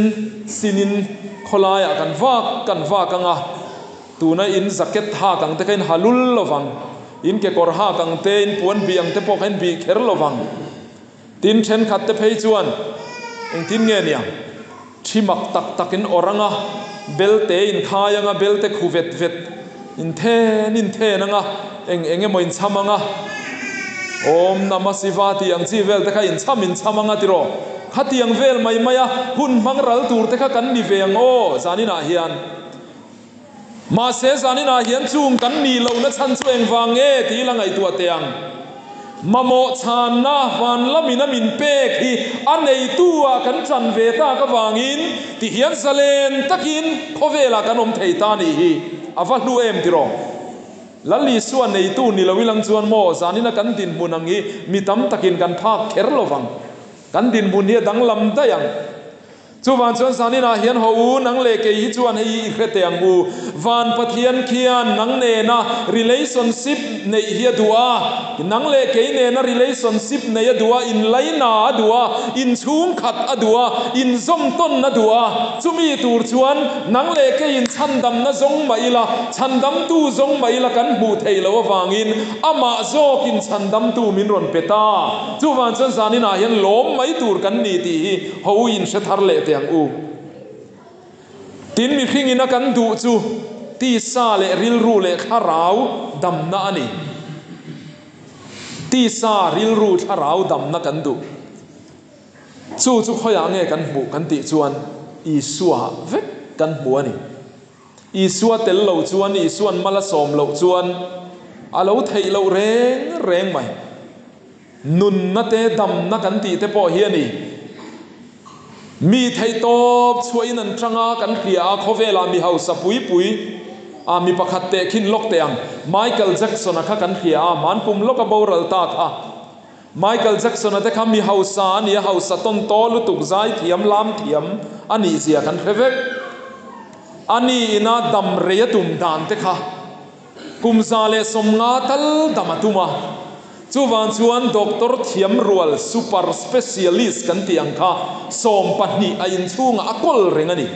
sinin khawlaiah kan vak kan vak ang a, Tuna in jacket hak ang te kha in ha lul lo vang, in kekawr hak ang te, in puan bih ang te pawh kha in bih kher lo vang. Tin, thenkhat te phei chuan engtin nge niang? Thi mak tak tak in awrh ang a, belte in khai ang a, belte khu vet vet in then in then ang a, eng eng emaw in cham ang a, Om Namah Shiva tih ang chi vel te kha in cham in cham ang a tiraw? Khatiang vel mai mai a hun hmang ral tur te kha kan ni ve ang aw zaninah hian. Mahse zaninah hian chung kan nih lohna chhan chu engvang nge tih la ngaihtuah teh ang. Mamawh chhanna van lamin a min pek hi a neitu-ah kan chan ve tak avangin ti hian zalen takin khawvelah kan awm thei ta nih hi a va hlu em tiraw? Lal Isua neitu ni lo ilang chuan maw zanina kan dinhmun ang hi mi tam takin kan phak kher lovang. Kan dinhmun hi a danglam daih ang. Chuvang chuan zaninah hian haw u, nang leh kei hi chuan hei hi i hre teh ang u. Van Pathian khian nang nena relationship neih hi a duh a, nang leh kei nena relationship neih a duh a, inlaina a duh a, inchhungkhat a duh a, inzawmtawn a duh a. Chumi tur chuan nang leh keiin chhandamna zawng mah ila, chhandamtu zawng mah ila kan hmuh theih loh avangin amah zawkin chhandamtu min rawn pe ta. Chuvang chuan zaninah hian lawm mai tur kan ni tih hi Ho in hre thar leh teh ang u. Tin, mihringin a kan duh chu tisa leh rilru leh thlarau damna a ni. Tisa, rilru, thlarau damna kan duh. Chu chu khawiah nge kan hmuh kan tih chuan Isua vek kan hmu a ni. Isua tel lo chuan, Isuan mal a sawm loh chuan a lo theih loh reng reng mai. Nunna te damna kan tih te pawh hi a ni. Mi theihtawp chhuahin an tang a, kan hria a, khawvelah mi hausa pui pui a mi pakhat teh khin lawk teh ang. Michael Jackson-a kha kan hria a, hmanpum lawka boral ta kha. Michael Jackson-a te kha mi hausa a ni a, hausa tawn taw lutuk, zai thiam, lam thiam a nih zia kan hre vek. A ni ina dam rei a tum dan te kha. Kum 150 tal dam a tum a, chuvang chuan doctor thiam rual super specialist kan tih ang kha 12 a inchhungah a kawl reng a ni.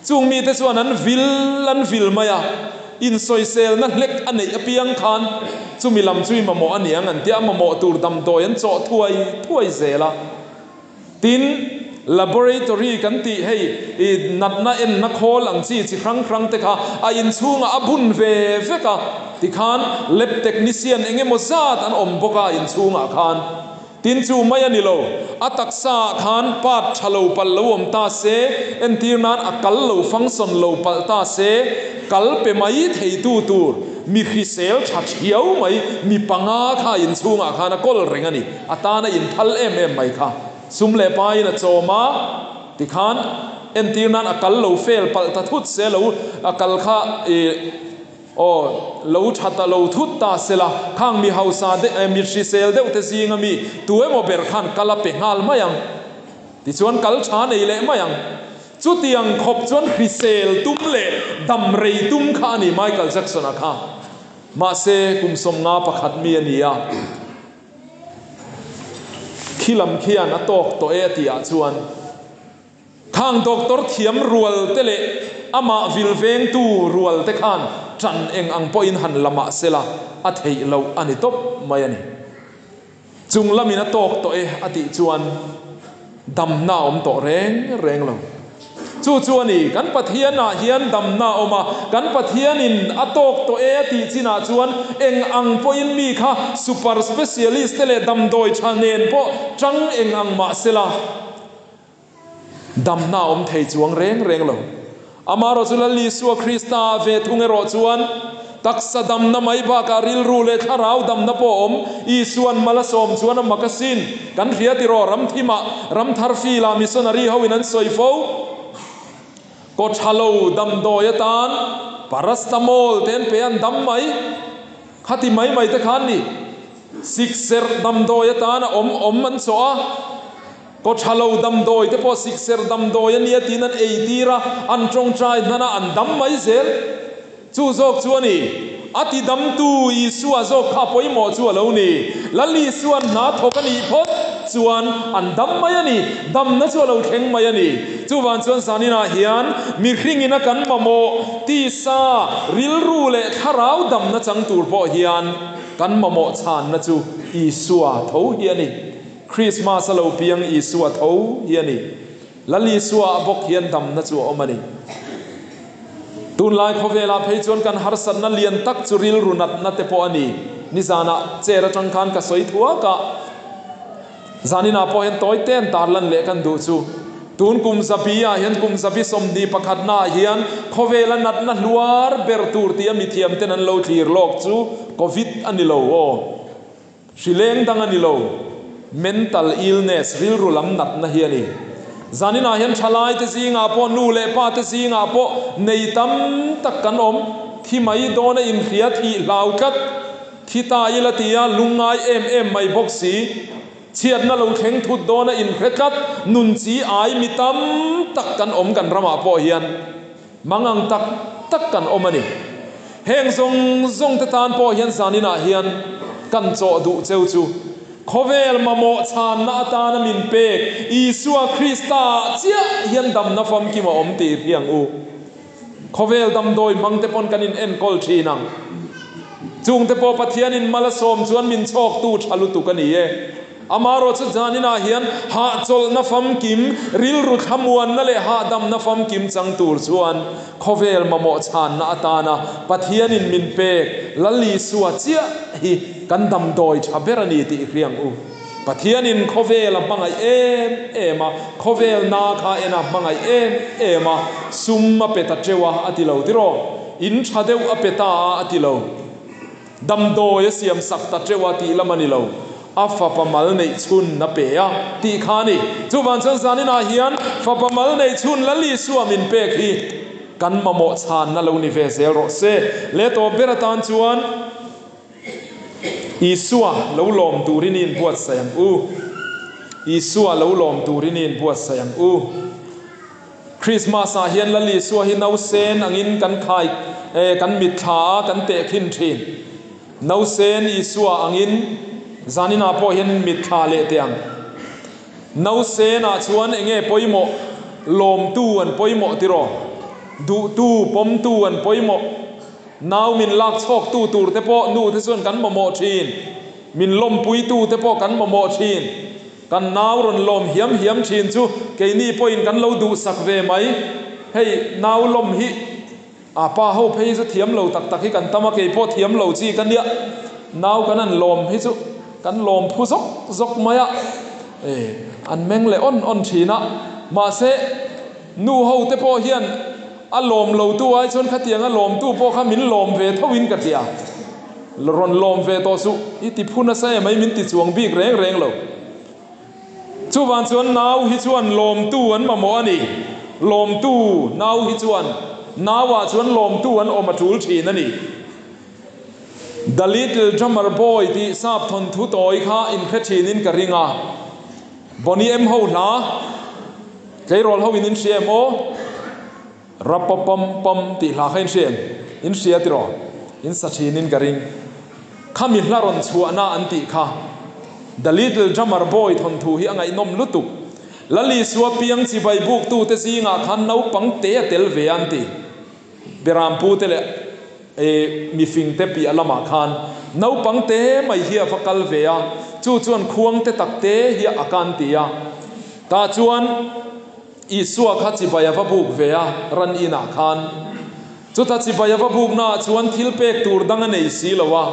Chung mite chuan an vil an vil mai a, insawiselna hlek a neih apiang khan chumi lam chu i mamawh a niang an tia, a mamawh tur damdawi an chawh thuai thuai zel a. Tin, laboratory kan tih hei i natna enna khawl ang chi chi hrang hrang te kha a inchhungah a bun ve vek a, tikhan lab technician eng emaw zat an awm bawk a inchhungah khan. Tin chu mai a ni lo, a taksa ah khan part tha lo palh lo awm ta se, entir nan a kal lo function lo palh ta se, kal pe mai theitu tur mi hrisel tha thiau mai mi panga kha inchhungah khan a kawl reng a ni. A tan a inphal em em mai kha. Sum leh pain a chawm a, tikhan entir nan a kal lo fail palh ta thut se lo, a kal kha ih aw lo tha ta lo thut ta se la, khang mi hausa deuh mi hrisel deuh te zinga mi tu emaw ber khan kal a pe nghal mai ang. Tichuan kal tha nei leh mai ang. Chutiang khawp chuan hrisel tum leh dam rei tum kha a ni Michael Jackson-a kha. Mahse kum 51 mi a ni a. Khi lam khian a tawk tawh e a tih ah chuan khang doctor thiam rual te leh amah vil vengtu rual te khan tan eng ang pawhin han la mah sela a theih loh a ni tawp mai a ni. Chung lamin a tawk tawh e a tih chuan Damna a awm tawh reng reng lo. Chu chu a ni, kan Pathianah hian damna a awm a, kan Pathianin a tawk tawh e a tih chinah chuan eng ang pawhin mi kha super specialist te leh damdawi tha nen pawh tang eng ang mah sela, damna a awm thei chuang reng reng lo. Amaherawh chu Lal Isua Krista ah ve thung erawh chuan taksa damna mai bakah rilru leh thlarau damna pawh a awm. Isua'n mal a sawm chuan a mak asin. Kan hria tiraw ramthimah, ramthar filah missionary hoin an sawi fo. Kawthalo damdawi atan paracetamol te an pe an dam mai. Khati mai mai te khan ni. Sikserh damdawi atan a awm awm an chawh a. Kawthalo damdawi te pawh sikserh damdawi a nia tiin an ei tir a, an tawngtai hnan a, an dam mai zel. Chu zawk chu a ni. A ti damtu Isua zawk kha pawimawh chu a lo ni. Lal Isua'n hna thawk a nih phawt chuan an dam mai a ni. Damna chu a lo thleng mai a ni. Chuvang chuan zaninah hian mihringin a kan mamawh tisa, rilru leh thlarau damna chang tur pawh hian kan mamawh chhanna chu Isua tho hi a ni. Krismas a lo piang Isua tho hi a ni. Lal Isua ah bawk hian damna chu a awm a ni. Tunlai khawvelah phei chuan kan harsatna lian tak chu rilru natna te pawh a ni. Nizanah chair atang khan ka sawi thuak a, zaninah pawh hian tawi te an tarlan leh kan duh chu. Tun kum zabi ah hian kum zabi 21 na ah hian khawvela natna hluar ber tur tia mithiam ten an lo thlir lawk chu Covid a ni lo aw. Hri leng dang a ni lo, mental illness, rilru lam natna hi a ni. Zaninah hian thalaite zingah pawh, nu leh pa te zingah pawh nei tam tak kan awm. Thi mai dawn a inhria thih hlau tlat, thi ta ila tia lungngai em em mai bawk si. Chhiatna lo thleng thut dawna inhre tlat nun chi ai mi tam tak kan awm kan ramah pawh hian mangang tak tak kan awm a ni. Heng zawng zawng te tan pawh hian zaninah hian kan chawh duh cheu chu khawvel mamawh chhanna atana min pek Isua Krista ah chiah hian damna famkim a awm tih hriang u. Khawvel damdawi hmang te pawn kan in enkawl thin ang. Chung te pawh Pathianin mal a sawm chuan min chhawktu tha lutuk a ni e. Amaherawhchu zaninah hian hahchawlhna famkim, rilru thlamuanna leh hahdamna famkim chang tur chuan khawvel mamawh chhanna atana Pathianin min pek Lal Isua chiah hi kan damdawi tha ber a ni tih hriang u. Pathianin khawvel a hmangaih em em a, khawvel na kha en a hmangaih em em a, sum a pe ta teuh a, a ti lo tiraw? In tha deuh a pe ta a, a ti lo. Damdawi a siam sak ta teuh a tih lam a ni lo. A fapa mal neih chhun a pe a tih kha a ni. Chuvang chuan zaninah hian fapa mal neih chhun Lal Isua min pek hi kan mamawh chhanna lo ni ve zel rawh se. Leh tawp ber atan chuan. Isua lo lawm turin i inbuatsaih ang u. Isua lo lawm turin i inbuatsaih ang u. Krismas-ah hian Lal Isua hi nausen angin kan khai eh kan mitthla a, kan tehkhin thin. Nausen Isua angin zaninah pawh hian mitthla leh teh ang. Nausenah chuan enge pawimawh? Lawmtu an pawimawh tiraw? Duhtu, pawmtu an pawimawh. Nau min lak chhawk tu tur te pawh nu te chuan kan mamawh thin. Min lawmpui tu te pawh kan mamawh thin. Kan nau rawn lawm hiam hiam thin chu keini pawhin kan lo duhsak ve mai. Hei nau lawm hi a pa ho phei hi chu thiam lo tak tak hi kan tam a, kei pawh thiam lo chi ka nia. Nau kan han lawm hi chu kan lawm phu zawk zawk mai a, e an meng leh awn awn thin a. Mahse nu ho te pawh hian. A lawm lo tu ai chuan khatiang a lawm tu pawh kha min lawm ve tho in ka tia. Rawn lawm ve tawh suh, i ti phu nasa em ai min ti chuang bik reng reng lo. Chuvang chuan nau hi chuan lawm tu an mamawh a ni. Lawm tu nau hi chuan nau ah chuan lawm tu an awm a tul thin a ni. The Little Drummer Boy tih sap thawnthu tawi kha in hre thin in ka ring a. Boney M ho hla tleirawl ho in in hria em aw? Rapapam pam tih hla kha in hria em? In hria tiraw? In sa thin in ka ring. Khami hla rawn chhuahna an tih kha. The Little Drummer Boy thawnthu hi a ngaihnawm lutuk. Lalisua piang chibai buktute zingah khan naupang te a tel ve a an ti. Berampu te leh mifing te piah lamah khan naupang te mai hi a va kal ve a, chu chuan khuang te tak te hi a kan ti a. Tah chuan Isua kha chibai a va buk ve a ran inah khan. Chuta chibai a va buknaah chuan thil pek tur dang a nei si lo a,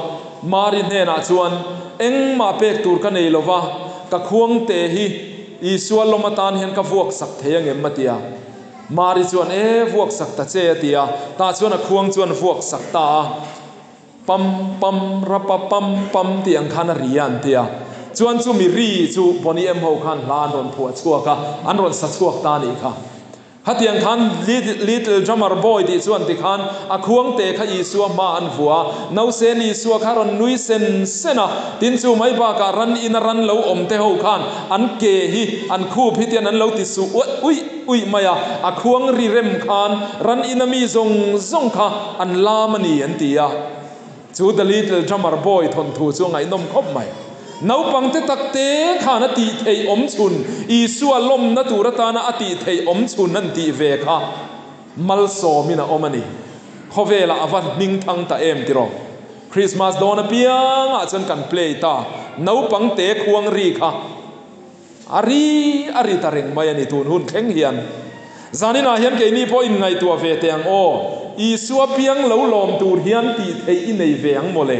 Mari hnenah chuan, Engmah pek tur ka nei lo va, ka khuang te hi Isua lawm atan hian ka vuak sak thei angem? a ti a. Mari chuan, E, vuak sak ta che, a ti a. Tah chuan a khuang chuan vuak sak ta a. Pam, pam, rapa, pam, pam tih ang khan a ri a an ti a. Chuan chumi ri chu Boney M ho khan hla an rawn phuah chhuak a, an rawn sa chhuak ta a nih kha. Hetiang khan Little Drummer Boy tih chuan tikhan a khuang te kha Isua hma an vua a. Nausen Isua kha rawn nui sen sen a. Tin chu mai bakah ran ina ran lo awm te ho khan an ke hi an khup hi tian an lo ti suh uaih uih. Uih mai a, a khuang ri rem khan ran ina mi zawng zawng kha an lam a ni an ti a. Chu The Little Drummer Boy thawnthu chu a ngaihnawm khawp mai. Naupang te tak te khan a tih theih awm chhun, Isua lawmna tur atana a tih theih awm chhun an tih ve kha malsawmin a awm a ni. Khawvelah a va hming thang ta em tiraw? Christmas dawn apiangah chuan kan play ta, naupang te khuang ri kha. A ri a ri ta reng mai a ni tun hun thleng hian. Zaninah hian keini pawh inngaihtuah ve teh ang aw. Isua piang lo lawm tur hian tih theih i nei ve ang mawle.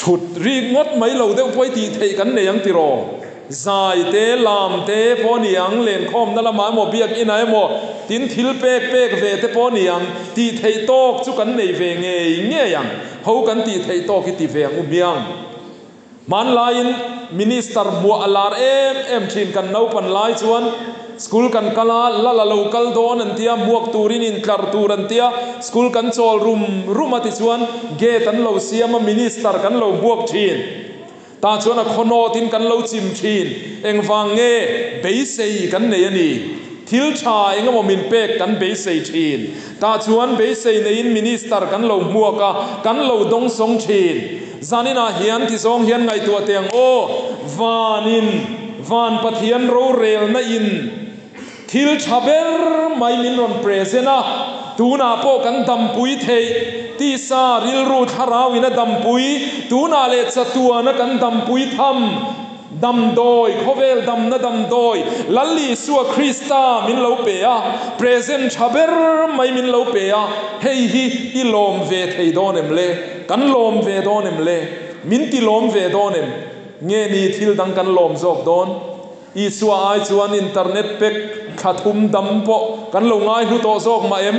Thut rik ngawt mai lo deuh pawh i tih theih kan nei ang tiraw? Zai te, lam te pawh a ni ang, lenkhawmna lamah emaw, biakinah emaw, tin thil pek pek ve te pawh a ni ang. Tih theih tawk chu kan nei ve ngei ngei ang. Ho kan tih theih tawk hi ti ve ang u hmiang. Hmanlaiin Minister hmuah a lar em em thin kan naupan lai chuan school kan kal a, lal a lo kal dawn an tia, hmuak turin intlar tur an tia, school kan chawl rum rum a tichuan gate an lo siam a, Minister kan lo hmuak thin. Tah chuan a khaw nawtin kan lo chim thin. Engvang nge beisei kan nei a ni? Thil tha engemaw min pek kan beisei thin. Tah chuan beisei neiin Minister kan lo hmuak a, kan lo dawngsawng thin. Zaninah hian tizawng hian ngaihtuah teh ang aw, Vanin, Van Pathian rorelna in thil tha ber mai min rawn present a, tunah pawh kan dampui theih, tisa rilru thlarau in a dampui, tunah leh chatuana kan dampui tham. Damdawi, khawvel damna damdawi, Lal Isua Krista min lo pe a, present tha ber mai min lo pe a, hei hi i lawm ve thei dawn em le? Kan lawm ve dawn em le? Min ti lawm ve dawn em? Nge ni thil dang kan lawm zawk dawn? Isua ai chuan internet pack thla thum dam pawh kan lo ngai hlu tawh zawk mah em?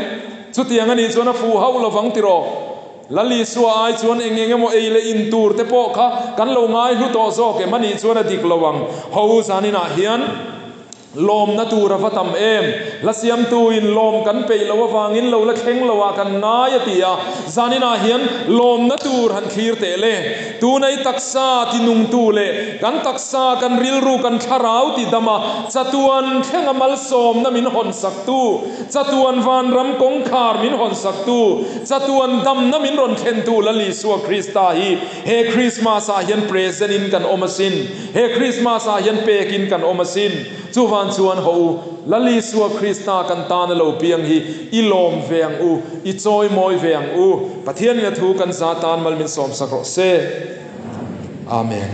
Chutiang a nih chuan a fuh hauh lovang tiraw? Lal Isua ai chuan eng eng emaw ei leh in tur te pawh kha kan lo ngai hlu tawh zawk em? A nih chuan a dik lo ang. Ho zaninah hian lawmna tur a va tam em? Hla siamtuin lawm kan peih loh avangin lo la thleng lo ah kan ngai a ti a. Zaninah hian lawmna tur han thlir teh le. Tunei taksa ti nungtu leh kan taksa, kan rilru, kan thlarau ti dama chatuan thlenga malsawmna min hawn saktu, Chatuan vanram kawngkhar min hawn saktu, chatuan damna min rawn thlentu Lal Isua Krista hi he Krismas ah hian present in kan awm asin, he Krismas ah hian pek in kan awm asin. Chuvan chuan haw u, Lal Isua Krista kan tan a lo piang hi i lawm ve ang u, i chawi mawi ve ang u. Pathianin a thu kan za tan mal min sawmsak rawh se. Amen.